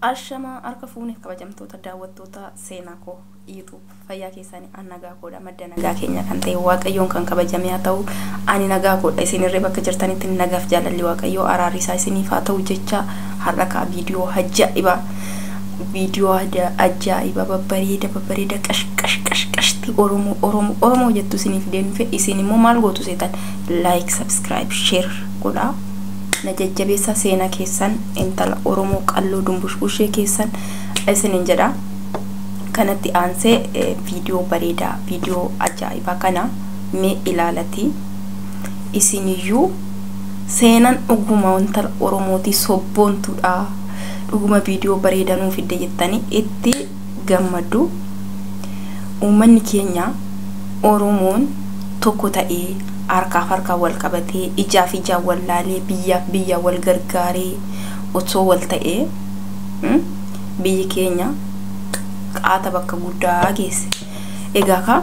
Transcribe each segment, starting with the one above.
Ashamaa harka fuune kabajamtoota daawwattoota seenaa koo YouTube fayyaa keessanii an nagaa koodha. Madda nagaa keenya kan ta'e Waaqayyoon kan kabajame haa ta'u. Ani nagaa koodha, isinirree bakka jirtanitti nagaaf jaalalli Waaqayyoo araarri isaa isiniif haa ta'u jecha har'a kaa viidiyoo ajaa'ibaa, viidiyoo ajaa'ibaa babbareeda babbareeda qash qash qash qashti Oromoo Oromoo Oromoo jettu isiniif deemfe. Isin immoo maal gootu seetan? Like, subscribe, share godhaa na jajjabeessa. Seenaa keessan intala Oromoo qalloo dumbushbushee keessan isinin jedha. Kanatti aansee viidiyoo bareedaa, viidiyoo ajaa'ibaa kana mee ilaalatii isiniyyuu seenan dhuguma intala Oromootii sobboontuudha, dhuguma viidiyoo bareedaa nuu fidde jettanii itti gammaddu. Uummanni keenya Oromoon tokko ta'ee harkaaf harkaan wal qabatee, ijaaf ijaan wal laalee, biyyaaf biyya wal gargaaree osoo wal ta'ee biyyi keenya qaata bakka guddaa geesse. Egaa ka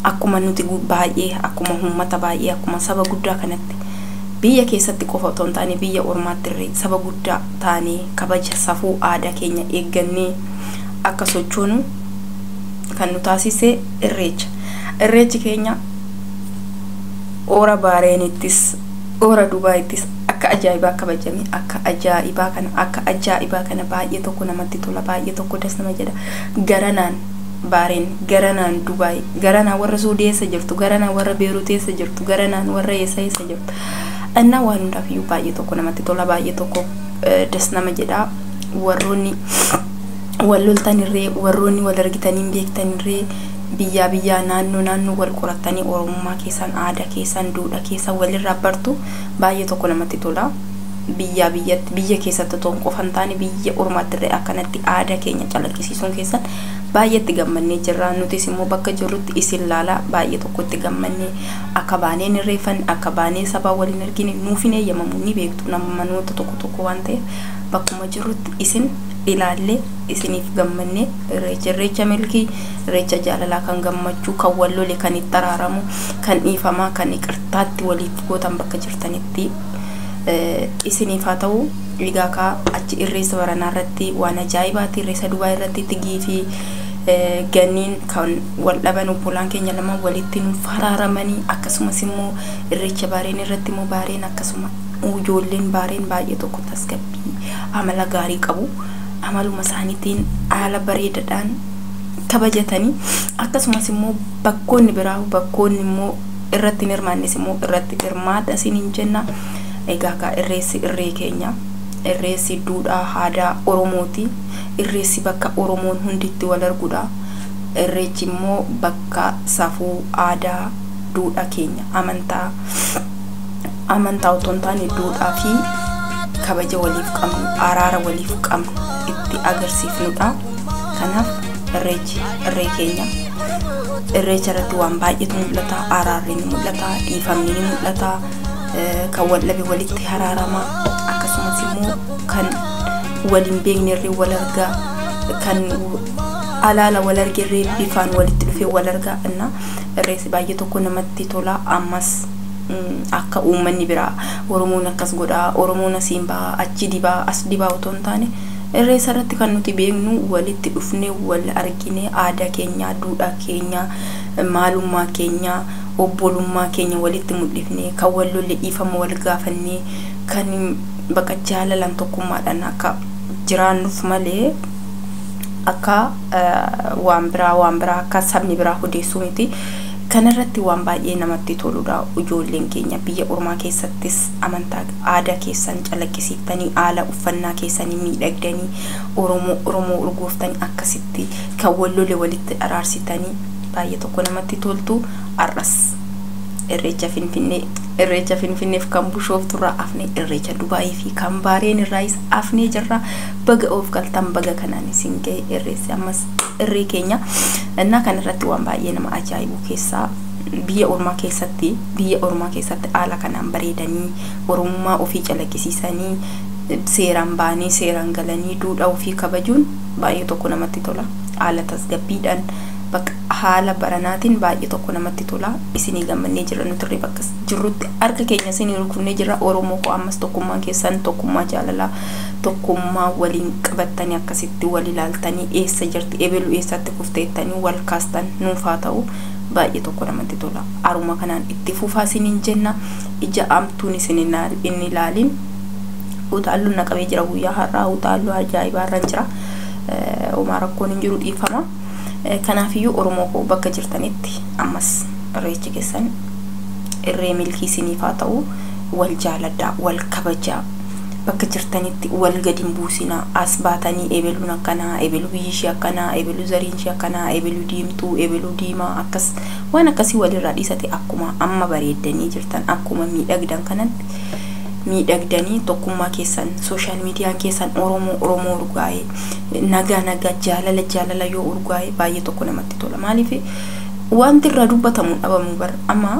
akkuma nuti baay'ee, akkuma uummata baay'ee, akkuma saba guddaa kanatti biyya keessatti qofa otoo hin taane biyya ormaatti illee saba guddaa taanee kabaja safuu aadaa keenya eeggannee akka sochoonu kan nu taasise irreecha. Irreechi keenya oora Baareenittis oora Dubaayittis akka ajaa'ibaa kabajame. Akka ajaa'ibaa kana, akka ajaa'ibaa kana, baay'ee tokko namatti tola, baay'ee tokko das nama jedha. Garanaan Baareen, garanaan Dubaay, garanaan warra Suudii eessa jirtu, garanaan warra Beeruut eessa jirtu, garanaan warra eessa eessa jirtu. Innaa waan hundaaf iyyuu baay'ee tokko namatti tola, baay'ee tokko das nama jedha. Warroonni wal loltanirree, warroonni wal argitanii hin beektanirree, biyyaa biyyaa, naannoo naannoo wal qorattanii Oromummaa keessan, aadaa keessan, duudhaa keessan walirraa bartu, baay'ee tokko namatti tola. Biyyaa biyyatti, biyya keessatti otoo qofa hin taane biyya ormaatti illee akkanatti aadaa keenya calaqqisiisuun keessan baay'ee itti gammannee jirra. Nutis immoo bakka jirrutti isin laalaa baay'ee tokko itti gammannee akka baanee hin irreeffanne, akka baanee sabaa waliin argine nuuf hin eeyyamamu, ni beektu namoota tokko tokko waan ta'eef bakkuma jirrutti isin ilaallee isiniif gammannee. Irreecha, irreecha milkii, irreecha jaalalaa, kan gammachuu, kan wal lole kan itti araaramu, kan dhiifamaa, kan iqirtaatti waliif gootan bakka jirtanitti isiniif haa ta'u. Egaa kaa achi irreessa baranaa irratti waan ajaa'ibaati. Irreessa Dubaay irratti Tigii fi Ganniin kan wal dhaban obbolaan keenya lama walitti nuuf araaramanii, akkasumas immoo irreecha Baareen irratti immoo Baareen akkasuma ijoolleen Baareen baay'ee tokko tasgabbii amala gaarii qabu, amaluma isaaniitiin haala bareedaadhaan kabajatanii, akkasumas immoo bakkoonni biraa, bakkoonni immoo irratti hin hirmaannes immoo irratti hirmaadha isiniin jenna. Egaa kaa irreessi irree keenya, irreessi duudhaa aadaa Oromooti. Irreessi bakka Oromoon hundi itti wal arguudha. Irreechi immoo bakka safuu aadaa duudhaa keenya, amantaa amantaa otoo hin taane duudhaa fi kabaja waliif qabnu, araara waliif qabnu itti agarsiifnudha. Kanaaf irreechi irree keenya. Irreecha irratti waan baay'eetu mul'ata. Araarri ni mul'ata, dhiifamni ni mul'ata, kan wal dhabe walitti araarama, akkasumas immoo kan wal hin beekne irree wal argaa, kan alaala wal arge irree bifaan walitti dhufee wal argaa. Inna irreessi baay'ee tokko namatti tola. Ammas akka uummanni biraa Oromoon akkas godhaa, Oromoon asiin bahaa, achi dibaa, as dibaa otoo hin taane irreessa irratti kan nuti beeknu walitti dhufnee wal argine aadaa keenya, duudhaa keenya, maalummaa keenya, obbolummaa keenya walitti mul'ifne, kan wal lolle dhiifama wal gaafannee, kan bakka jaalalaan tokkummaadhaan akka jiraannuuf malee akka waan biraa, waan biraa akka sabni biraa odeessuu miti. Kanarratti waan baay'ee namatti toludha. Ijoolleen keenya biyya ormaa keessattis amantaa aadaa keessan calaqqisiiftanii, haala uffannaa keessanii miidhagdanii, Oromoo Oromoo urgooftanii, akkasitti kan wal lole walitti araarsitanii baay'ee tokko namatti toltu. Har'as irreecha Finfinnee, irreecha Finfinneef kan Bushoofturraa afnee, irreecha Dubaayii fi kan Baareen irraayis afnee jirra. Baga of galtan, baga kanaan isin ga'e. Irreessi ammas irree keenya. Innaa kanarratti waan baay'ee nama ajaa'ibu keessaa biyya ormaa keessatti, biyya ormaa keessatti haala kanaan bareedanii Oromummaa ofii calaqqisiisanii, seeraan ba'anii seeraan galanii duudhaa ofii kabajuun baay'ee tokko namatti tola. Haala tasgabbiidhaan bakka Haala baranaatiin baay'ee tokko namatti tola. Isinii gammannee jirra nuti bakka jirrutti harka keenya isinii rukunnee jirra. Oromoo koo ammas tokkummaan keessan tokkummaa jaalalaa tokkummaa waliin qabattanii akkasitti wal ilaaltanii eessa jirti ebelu eessatti kufteettanii wal kaastan nuufaa ta'u baay'ee tokko namatti tola. Aruma kanaan itti fufaa isiniin jenna. Ija amtuun isin hin ilaalin. Utaalluun na qabee jira guyyaa har'aa utaalluu ajaa'ibaa irra jira. Homaa rakkoon hin jiru dhiifama. Kanaafiyyuu Oromoo koo bakka jirtanitti ammas irreechi keessan irree milkii isiniif haa ta'u. Wal jaaladhaa, wal kabajaa. Bakka jirtanitti wal gadi hin buusinaa. As baatanii ebeluun akkanaa, ebelu biyyi ishee akkanaa, ebelu zariin ishee akkanaa, ebelu diimtuu, ebelu diimaa akkas waan akkasii walirraa dhiisate akkuma amma bareeddanii jirtan akkuma miidhagdan kanatti miidhagdanii tokkummaa keessan sooshaal miidiyaan keessan Oromoo Oromoo urgaa'ee nagaa nagaa jaalala jaalala yoo urgaa'ee baay'ee tokko namatti tola. Maaliif wanti irraa dubbatamu dhabamu bar amma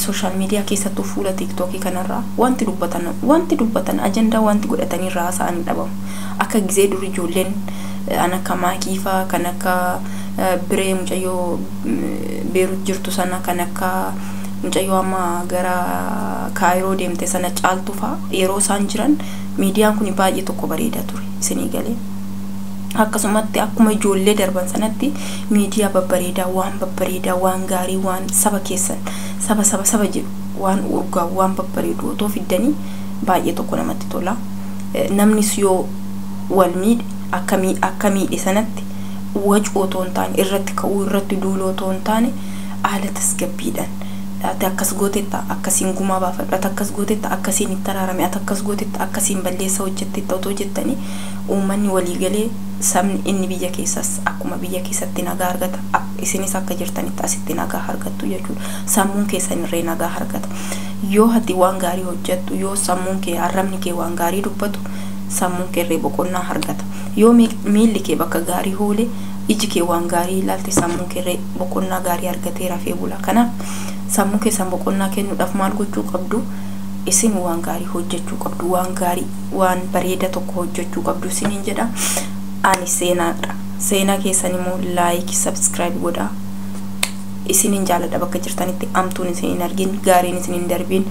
sooshaal miidiyaa keessattuu fuula tiiktookii kanarraa wanti dubbatan ajandaa wanti godhatanii irraa haasa'an dhabamu. Akka gizee dur ijoolleen an akka maakii faa kan akka biree mucayyoo Beerut jirtu sana kan akka mucayyoo amma gara Kaayiroo deemte sana caaltu faa yeroo isaan jiran miidiyaan kun baay'ee tokko bareeda ture isinii galee. Akkasumatti akkuma ijoollee darban sanatti miidiyaa babbareedaa waan babbareedaa waan gaarii waan saba keessan saba saba saba jedhu waan urgaa waan babbareedu otoo fiddanii baay'ee tokko namatti tola. Namnis yoo wal miidhe akka miidhe sanatti wacu otoo hin taane irratti ka'uu irratti duuluu otoo hin taane haala tasgabbiidhaan ati akkas gootetta akkasiin gumaa baafadhu ati akkas gootetta akkasiin itti araarame ati akkas gootetta akkasiin balleessa hojjettetta otoo jettanii uummanni waliigalee sabni inni biyya keessas akkuma biyya keessatti nagaa argata isinis akka jirtanitti asitti nagaa argattu jechuudha. Sammuun keessan irree nagaa argata. Yoo ati waan gaarii hojjettu yoo sammuun kee arrabni kee waan gaarii dubbatu sammuun kee irree boqonnaa argata. Yoo miilli kee bakka gaarii hoole iji kee waan gaarii ilaalte sammuun kee irree boqonnaa gaarii argatee rafee bula. Kanaaf sammuu keessan boqonnaa kennuudhaaf maal gochuu qabdu? Isin waan gaarii hojjechuu qabdu, waan gaarii waan bareeda tokko hojjechuu qabdu isiniin jedha. Ani seenaadha. Seenaa keessan immoo laayikii sabskiraayib godhaa. Isiniin jaaladha bakka jirtanitti amtuun isin hin argin, gaariin isin hin darbiin,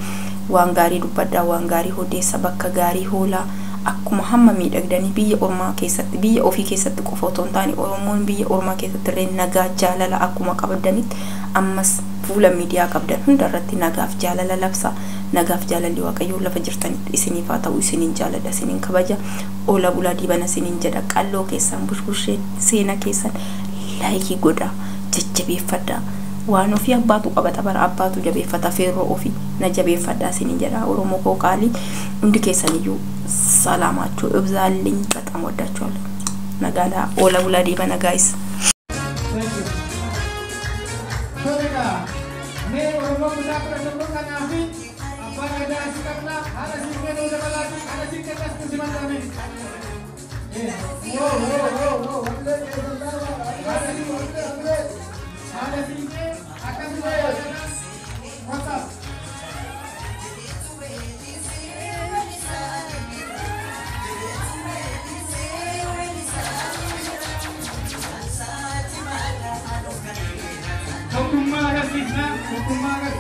waan gaarii dubbadhaa, waan gaarii odeessa, bakka gaarii hoolaa. Akkuma hamma miidhagdanii biyya ormaa keessatti biyya ofii keessatti qofa otoo hin taane Oromoon biyya ormaa keessatti illee nagaa jaalala akkuma qabdanitti ammas fuula miidiyaa qabdan hundarratti nagaaf jaalala labsa. Nagaaf jaalalli Waaqayyoo lafa jirtanitti isiniif haa ta'u. Isiniin jaaladha, isiniin kabaja. Oola bulaa diibana isiniin jedha. Qalloo keessan bushbushee seenaa keessan laayikii godhaa, jajjabeeffadhaa. Waan ofii abbaatu qabata bara abbaatu jabeeffata feerroo ofii na jabeeffadhaa isiniin jedha. Oromoo koo qaalii hundi keessaniyyuu ሰላማችሁ እብዛልኝ። በጣም ወዳችኋለሁ። ነጋዳ ኦላ ቡላ ዲበና ጋይስ Tokkummaa agarsiisna, tokkummaa agarsiisna.